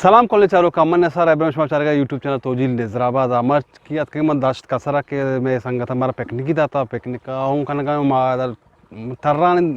سلام کلیں چاروکاں، من نثار ابراہیم، شما چارگا یوٹیوب چینل توجیل نظر آباد۔ مرچی اتکگیں من دشت کسرا کہ مئے سنگت مارا پکنکی داتا، پکنک ءَ اوں کنگا اوں، ما در تران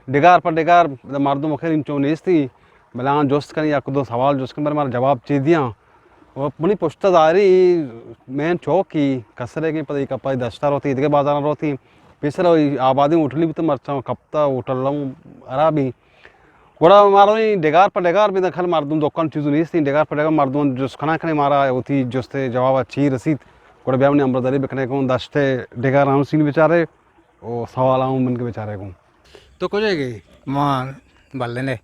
ڈگار پہ ڈگار مردم آخر انچو نیستی، بلے آں جست کنی، یک دو سوال جست کنی، بلے مارا جواب چے دیاں۔ و منی پشت ءَ زاری مین چوکی کسرے کہ پدا یک پای دشتا روتی، دیگه بازاراں روتی، پیسر آبادی ہوٹلی بیت، مرچاں کپتا ہوٹل ہم خرابی۔ گڑا مارا ڈگار پہ ڈگار بیت، کل مردم دکان چیزو نیستی، ڈگار پہ ڈگار مردم جست کنان کنے، مارا وتی جست جواب چی رسیت۔ گڑا بیا منی ہمراہداری بکنے گوں دشت ڈگار ہم سین بچارے، او سوال ہم من کے بچارے گوں۔ تو کجا گئے؟ ما بلنے۔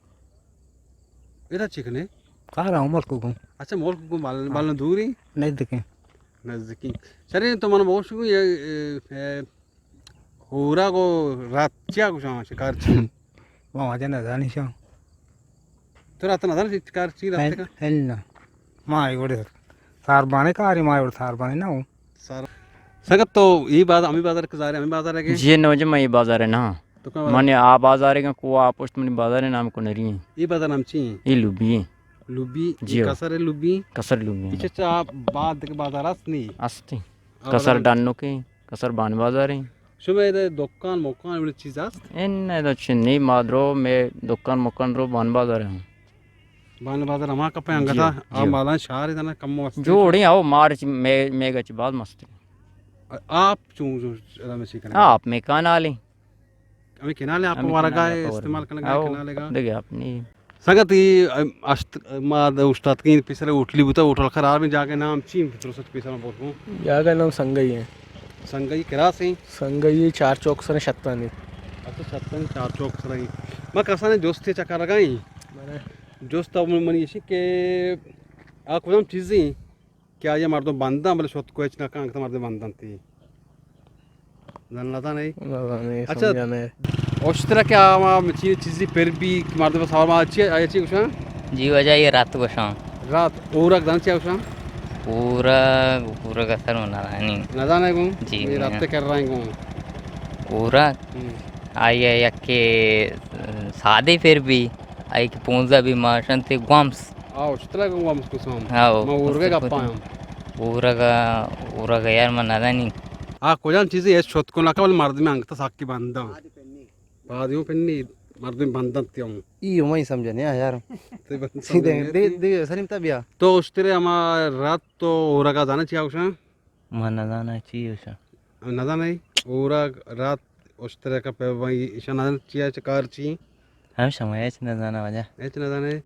ادا چی کنے؟ کار ہوں ملک گوں۔ اچھا، ملک گوں بال-، ہاں۔ بالن دوری؟ نزدیکی۔ نزدیکی۔ چرے تو من بوش گوں، یہ، اے، اے، ہورا گو رات چیا گوشاں، شکار چی؟ ما واجہ نزانی شاں۔ تو رات نزانی شکار چی رات کا؟ ہل نہ۔ ما اے وڑے ساربانے کاری، ما اے وڑے ساربانے نہ ہوں۔ سر، سنگت تو اے باز-، ہمیں بازار کے ظاہر ہے، ہمیں بازار ہے کہ؟ جی نو جی، میں یہ بازار ہے نا۔ تو کہاں بازار؟ من آ بازار ہے کہ کو آ پشت منی بازار ہے، نام کو نری ہے۔ یہ بازار نام چی ہے؟ یہ لوبی ہے۔ لوبی، جی یہ ہو۔ کسر ہے لوبی؟ کسر لوبی ہے۔ اچھا، اچھا، آپ بعد کے بازار است نہیں؟ است ہے۔ آ کسر بازار ڈنو کے، کسر بان بازار ہے۔ شما ادا دکان مکان وڑ چیز است؟ ان ادا چنی ما درو میں دکان مکان درو بان بازار ہے۔ بان بازار ہما کپے انگتا، جی، آ جی۔ مالان شہر دنا کم است۔ جوڑی او مارچ میں، میں گچ بعد مست۔ آپ چون جو ادا میں چی کرنا؟ آپ میں کانالی۔ ہمیں کنال ہے، آپ ہمیں ورگا کنال ہے، آپ استعمال ورگا۔ کرنے کا او، کنال ہے۔ دیکھے آپ نہیں۔ سنگت، یہ، ام، اشت-، ما د-، اشتاتگیں پیسر ہوٹلی بوتا، ہوٹل خراب ہے، جاگہ نام چی؟ درست پیسر میں بولوں۔ جاگہ نام سنگئی ہے۔ سنگئی کراس ہیں؟ سنگئی چار چوک سر شتانی۔ اچھا، شتانی چار چوک سر ہیں۔ ما کسانے جوستے چکر لگائیں۔ بلے۔ جوست اب من، منی اسی کہ آ کدام چیزیں کہ آئی ءَ مردم بنداں، بلے شت کو ہچ نہ کن، انگت مردم بندنتی۔ زن نہ زانے؟ نہ زانے، اچھا، سمجھا نہ۔ اشترا کہ آ ما چی-، چیزی پر بی کہ مردم سوال ما چی، آیا چی گوشاں؟ جی واجہ، یہ رات گوشاں۔ رات، اورگ زن چی گوشاں؟ اورگ، اورگ اثر نہ زانی۔ نہ زانے گوں؟ جی، یہ نہ۔ رات کر رہے گوں۔ اورگ؟ ہم۔ آئی ءَ یک سادے پر بی، آئی کہ پونزدہ بی ماشنتی گوامس۔ آ، اشترا گوں گوامس کسام۔ آ، ما اورگے گپا ہم۔ اورگا، اورگا یار من ندانی۔ آ، کجام چیزی ہچ شت کو نکا، بلے مردمی انگتا ساکی بنداں۔ پادیوں پنی مردمی بنداں تیوں۔ ای ہمائی سمجھنے یار۔ تے بند سیدھے، سمجھنے دے، تی۔ دے، سلیم تا بیا۔ تو اشترے ہما رات تو اورگا زانا چیا گوشاں؟ من نزاناں چی گوشاں۔ نزانئے؟ اورگ رات اشترے کا پہ بھائی ایشاں نزانئے چیا چہ کار چی؟ ہم شما ہچ نزاناں واجہ۔ ہچ نزانئے؟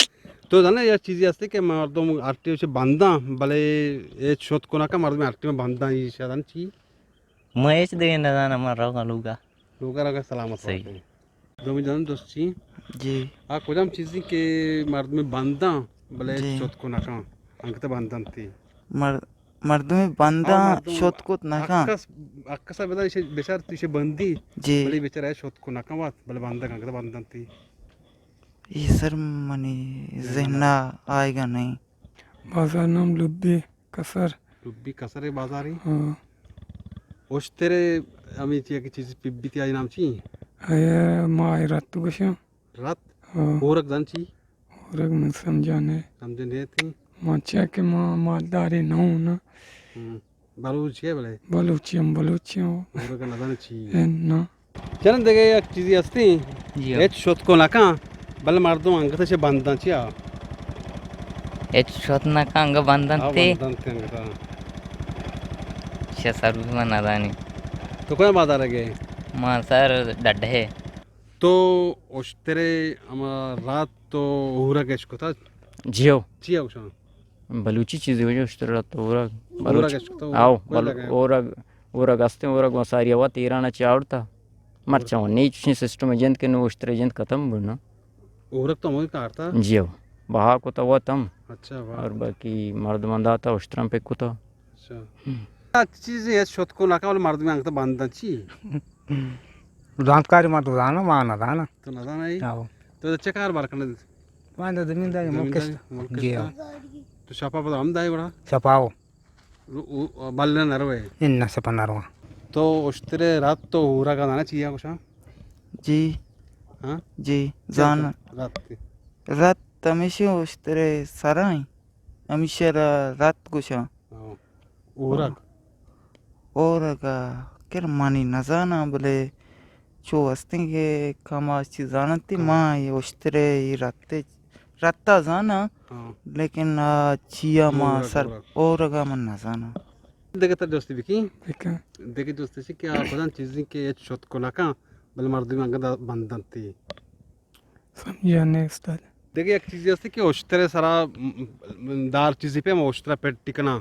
تو زانئے یک چیزے ہستے کہ مردم ہر ٹیم چہ بنداں، بلے ہچ شت کناں کہ مردم ہر ٹیم بنداں، ایشاں زانئے چی؟ من ہچ دگہ نزاناں، من روگاں لوگا۔ لوگا روگا سلامت صحیح۔ باتیں۔ دومی جان دوست چی؟ جی۔ آ کجام چیزی کہ مردم بنداں بلے جی۔ شت کو نکاں، انگت بندنتی؟ مر-، مردم بنداں آ، مردم شت کت نکاں۔ اکس، اکس بدا ایشی بچار تو ایشی بندی، جی۔ بلے بچار شت کو نکاں وات، بلے بندگ انگت بندنتی۔ ای سر منی ذہنا آئیگا نہیں۔ بازار نام لبی۔ کسر۔ لبی کسر بازاری؟ ہاں۔ اشترے ہمیں چی کہ چیز پبی تی آئی نام چی؟ اے ما رت گوشاں۔ رت؟ ہاں۔ اورک زن چی؟ اورک من سمجھانے۔ سمجھنے تھی؟ ما چیا کہ ما مالداری نہ ہوں نا۔ ہم۔ بلوچی ہے بلے؟ بلوچی ہم بلوچی ہوں۔ اورک نہ زن چی؟ اے نا۔ چرن دگہ یک چیزی ہستی، جی ہاں۔ ہچ شت کو نکاں، بلے مردم انگت چہ بنداں چیا؟ ہچ شت نکاں، انگت بنداں ہاں، تے۔ بنداں تے انگت، ہاں۔ چہ سروس من ندانی۔ تو کجا بازار گئے؟ ما سر ڈڈ ہے۔ تو اشترے ہما رات تو اورگ اش کتا؟ جی ہو۔ چیا گوشاں؟ بلوچی چیزے وجہ اشتر رات اورگ۔ اورگ بلوچ-، اش کتا؟ آؤ، اورگ بل-، ہے۔ اورگ، اورگ ہستیں، اورگ ما ساری ہوا تیران چاوڑتا۔ مرچاں نی چشیں سسٹم جند کہ نو اشتر جند ختم بنا۔ اورگ تو ہمیں کارتا؟ جی ہو۔ بہا کو تو وتم۔ اچھا، واہ۔ اور باقی مردمان داتا اشتران پہ کتا۔ اچھا۔ ہم۔ یک چیزے ہچ شت کو نکا، بلے مردم انگت بندن چی؟ زانتکاری ما تو زانا، ما نہ زانا۔ تو نہ زانا ای؟ آؤ۔ تو چہ کار بار کنے؟ ما تو زمینداری، زمینداری، ملک است۔ ملک جی است۔ ہاں۔ تو شپا پدا ہم دای بڑا؟ شپاو۔ رو-، او-، بلے نہ روے؟ ان نہ شپا نہ رواں۔ تو اشترے رات تو ہورا کا دانا چیا گوشاں؟ جی۔ ہاں؟ جی، چیا زان۔ رات کے؟ رات رت ہمیشی اشترے سرائیں، ہمیشی را رت گوشاں۔ ہاں۔ اورگ۔ اورگ ءَ کر منی نزاناں، بلے چو ہستیں کہ کماش چی زاننتی، ہاں۔ ما اے اشترے اے رت، رت ءَ زاناں، ہاں۔ لیکن آ چیا ما اورگ، سر اورگ۔ اورگ ءَ من نزاناں۔ دگہ تر جستی بکیں۔ بکن۔ دگہ جستی چی کہ آ کدام چیزیں کہ ہچ شت کو نکاں، بلے مردم انگت بندنتی۔ سمجھا نہیں استاد۔ دگہ یک چیزے ہستی کہ اشترے سرا، م، م، دار چیزے پہ ہم اشترا پٹ ٹکنا۔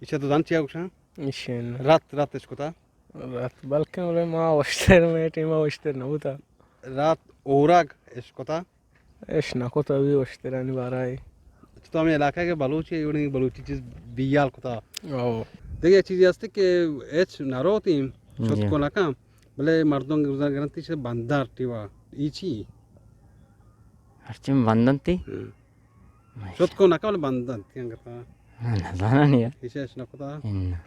ایشا تو زان چیا گوشاں؟ ایشی نہ۔ رت، رت اش کتا؟ رت، بلکن بلے ما اشتر میں ٹیم اشتر نہ ہوتا۔ رت اورگ اش کتا؟ اش نہ کتا بھی اشترانی بارہ ہے۔ اچھا، تو ہمیں علاقہ کے بلوچ ہے، انہیں بلوچی چیز بیال کتا۔ او۔ دگہ یک چیزے ہستی کہ ہچ نہ روتیں، شت جی۔ کو نکاں۔ بلے مردم گزر گرنتی چہ بندار ٹیوا۔ ای چی؟ ہرچی بندنتی؟ ہاں۔ شت کو نکا بلے بندنتی انگتا۔ ہاں، نزاناں نیا۔ ایشا اش نکتا؟ اناں۔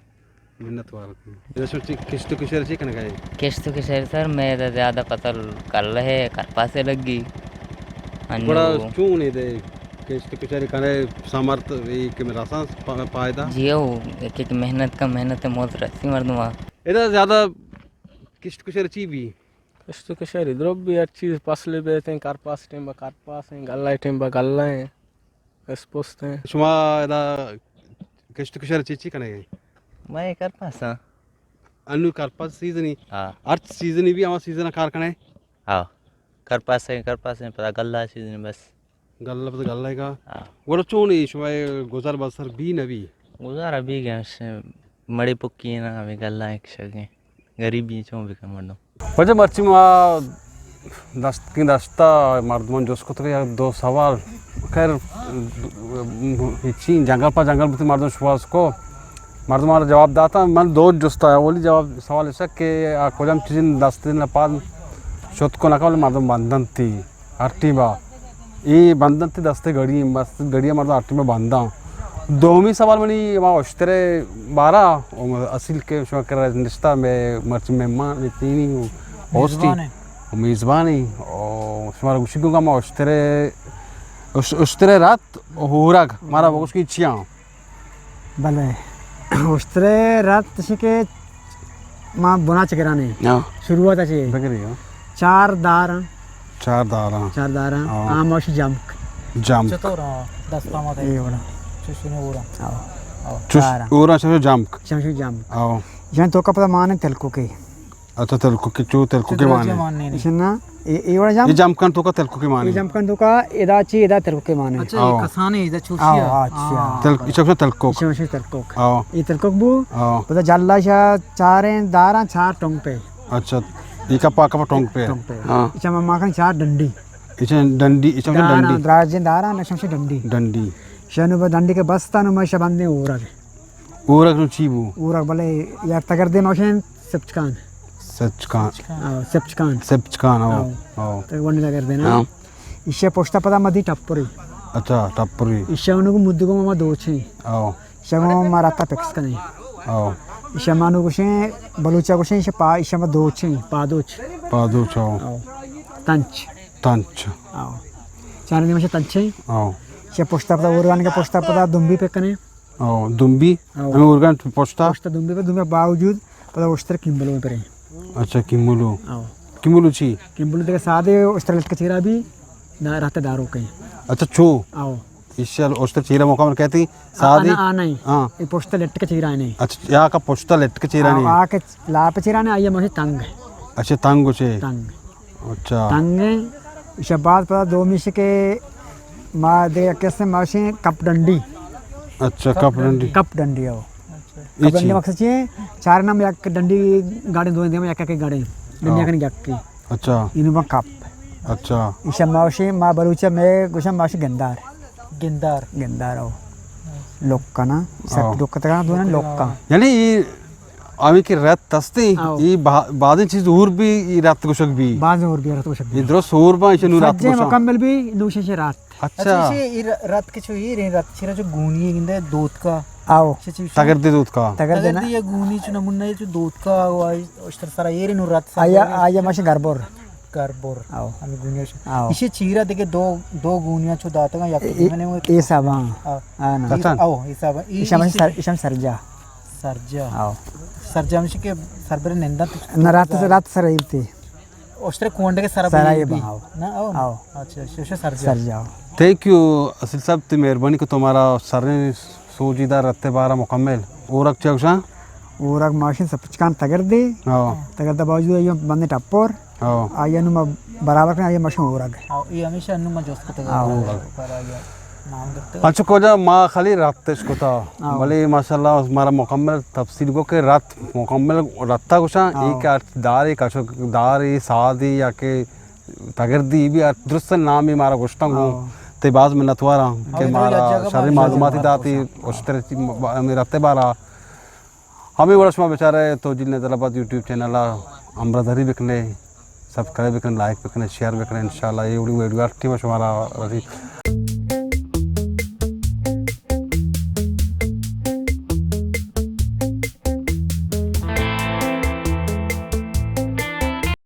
منت وار۔ ادا شما چی کشت و کشار چی کنگا ہے؟ کشت و کشار سر، میں ادا زیادہ فصل کر رہے، کرپاسے لگی۔ انو گڑا چون ہے دے کشت و کشار کنے سمرت ای کہ میرا سانس پا-، پائدہ؟ جی او، ایک ایک محنت کا محنت موت رسی مردم آ۔ ادا زیادہ کشت کشار چی بھی؟ کشت و کشاری دروبی ہر چیز فصل بیتیں، کرپاس ٹیم با کرپاسیں، گلہ ٹیم با گلہ ہیں، اسپوست ہیں۔ شما ادا کشت و کشار چی چی کنے گئے؟ میں کرپاساں۔ انو کرپاس سیزنی؟ ہاں۔ ہر سیزنی بھی ہما سیزن کار کنے؟ ہاں۔ کرپاسیں، کرپاسیں، پدا گلہ سیزنی بس۔ گلہ پہ گلہ کا؟ ہاں۔ گڑا چون اے شما گزر بسر بی نہ بی؟ گزارا بی گئے، مڑے پکی نا، ہمیں گلہ ایک شگے۔ غریبی چون بکن مردم۔ واجہ مرچی ما دشت کی دشتا مردمان جست کت کہ یک دو سوال، خیر، چین جنگل پہ جنگل بوتی مردم شواز کو، مردم آرا جواب داتا، من دو جستا، اولی جواب سوال ایسا کہ آ کجام چیزیں دست دن پاد شت کو نکا، ولی مردم بندنتی۔ ہر ٹیما اے بندنت دست گڑی، بس گڑی مردم ہر ٹیما بنداں۔ دومی سوال منی ہما اشترے بارا، اصیل کہ شما کرا نشتا، میں مرچی مہمان تینی ہوستی میزبان ہے۔ و میزبانی، و شما گوشی گوں ہما اشترے، اش-، اشترے رات و ہورگ، مارا بگوش کہ چیاں؟ بلے۔ اشترے رات چی کہ ما بنا چکرانے۔ ہاں۔ شروعات چی؟ بگری، ہاں۔ چار دار۔ چار دار، ہاں۔ چار دار، ہاں۔ آ ماشی جمک۔ جمک۔ چطور، ہاں، دستا ما اے وڑا۔ چشنو اورا۔ ہاں۔ ہاں۔ چش-، چار۔ اورا چشنو جمک۔ چشنو جمک۔ ہاں۔ جن تو کا پتا مانے تلکو کے۔ اچھا، تلکو کے، چو تلکو کے مانے؟ ایشنا، اے، اے وڑا جم-، اے جمکن تو کا تلکو کے مانے؟ اے جمکن تو کا ادا چی، ادا تلکو کے مانے۔ اچھا، اے آو۔ کسانے، ادا چوشی آو، ہے۔ آو، اچھا۔ ہاں۔ تلک-، ایشا تلکوک۔ ایشا، ایشا تلکوک۔ آو۔ اے تلکوک بو، آو۔ پدا جلا شا چاریں داراں چار ٹونگ پہ۔ اچھا، اے کپا، کپا ٹونگ پہ۔ ٹونگ پہ۔ ہاں۔ ایشا ما، ما کن چار ڈنڈی۔ ایشا ڈنڈی، ایشا داراں، ڈنڈی۔ دراجیں داراں، نشم سے ڈنڈی۔ ڈنڈی۔ شنو با ڈنڈی کے بستا نو ما شا بندے اورا گے۔ اورک نو چی بو؟ اورک بلے یک تگردے ما گوشیں سپچکان۔ سچکان۔ آو، سپچکان۔ سپچکان، آو، آو۔ آو۔ تو ونڈ تگردے نا۔ آو۔ ایشی پشتا پدا مدی ٹپری۔ اچھا، ٹپری۔ ایشی انو کو مدگو ما دوچیں۔ آو۔ ایشی ما راتا پکس کنیں۔ آو۔ ایشی ما نو گوشیں، بلوچا گوشیں، ایشی پا، ایشی ما دوچیں، پادوچ۔ پادوچ، آو۔ آو۔ تنچ۔ تنچ۔ آو۔ چاریں دیما ایشی تنچیں۔ آو۔ ایشی پشتا پدا اورگان کے پشتا پدا دمبی پکنیں۔ او، دمبی؟ او۔ ہمیں اورگان پشتا؟ پشتا دمبی پر، دمبی باوجود پدا اشتر کمبلو میں پریں۔ اچھا، کمبلو۔ او۔ کمبلو چی؟ کمبلو دیگه سادے اشتر لٹک چیرا بھی نہ رہتا دارو کہیں۔ اچھا، چو؟ او۔ ایشی اشتر چیرا موقع من کہتی، آ، سادے؟ آ، نہیں۔ ہاں۔ اے پشتا لٹک چیرا نہیں۔ اچھا، یا کا پشتا لٹک چیرا نہیں؟ آ، آ کے لاپ چیرا نہیں، آئیے مجھے تنگ۔ اچھا، تنگ چے؟ تنگ۔ اچھا۔ تنگیں، ایشی بعد پدا دومی ایشی کہ ما دے کسے ماشیں کپ ڈنڈی۔ اچھا، کپ ڈنڈی۔ کپ ڈنڈی ہو۔ اچھا۔ کپ ڈنڈی مقصد چی ہے؟ چار نام یک ڈنڈی گاڑیں، دو دیما یک یک گاڑیں۔ ڈنڈی ہاں۔ کنی یک کی۔ اچھا۔ اینو با کپ۔ اچھا۔ ایشی ماشیں، ما بلوچا میں گوشاں ماشیں گندار۔ گندار۔ گندار ہو۔ لوکا نا، سٹ ہاں۔ لوکا تکا دو نا لوکا۔ یعنی ہمے کہ رت ہستیں، آؤ۔ اے با-، بازیں چیز ہور بھی اے رت گوشگ بھی۔ باز ہور بھی رت گوشگ بھی۔ اے درست ہور با، ایشی نو رت سجے گوشاں۔ مکمل بھی، نو شش رت۔ اچھا۔ اچھا، ایشی اے ر-، رت کہ چو اے ریں رت، چرا چو گونی گندے دوتکا۔ آؤ۔ چی چی تگردے دوتکا۔ تگردے نا۔ تگردے یا گونی چو نمونہ چو دوتکا، آؤ، آئی اشتر سرا اے ریں نو رت سرا آیا، اے ریں۔ آیا ماشی گربور۔ کربر۔ آؤ۔ ہمے گونیا شو۔ آؤ۔ ایشی چیرا دگہ دو، دو گونیا چو داتگاں، یک اے، دیمے نے اے حساب، ہاں۔ آؤ۔ ہاں، نا۔ چیر، اچھا۔ آؤ، حساب۔ اے، ایشی ہمیں ایشی سر، ایشی ہم سرجا۔ سرجا۔ آؤ۔ سرجا ہمیشی کہ سربرے نندن تو نہ، رات، رات سر ایبتی۔ اشترے کونڈے کے سر سر ایبی۔ آؤ۔ نا، آؤ۔ آؤ۔ اچھا، اچھا، اچھا، سرجا۔ سرجا، آؤ۔ تھینک یو اصل صاحب، تی مہربانی کہ تو مارا سریں سوجی دار رتے بارا مکمل۔ اورک چوشاں؟ اورک ماشین سپچکان تگردی۔ ہاں۔ تگرد باوجود ایو بندے ٹپور۔ ہاں۔ آیا نو ما برابر کن، آیا ماشین اورک۔ ہاں، یہ ہمیشہ نو ما جوست کتگ۔ ہاں۔ پر آیا نام گپتگ۔ اچھا، کجا ما خالی رتش کتا۔ ہاں۔ بلے ماشاءاللہ مارا مکمل تفصیل گو کہ رت مکمل رتا گوشاں، ہاں۔ ایک دار، ایک دار، سادی یا کہ تگردی بھی درست نامی مارا گوشتن گو۔ ہاں۔ تے باز منتواراں کہ ہمیں تو مارا یک جگہ شریں بات معلوماتی داتی، اشتر ہمیں رتے بارا۔ ہمیں وڑا شما بیچارے توجیل نظر آباد یوٹیوب چینل ء ہمراہداری بکنے، سبسکرائب بکنے، لائک بکنے، شیئر بکنے، انشاءاللہ یہ وڑی ویڈیو ہر ٹیم شمارا رسی۔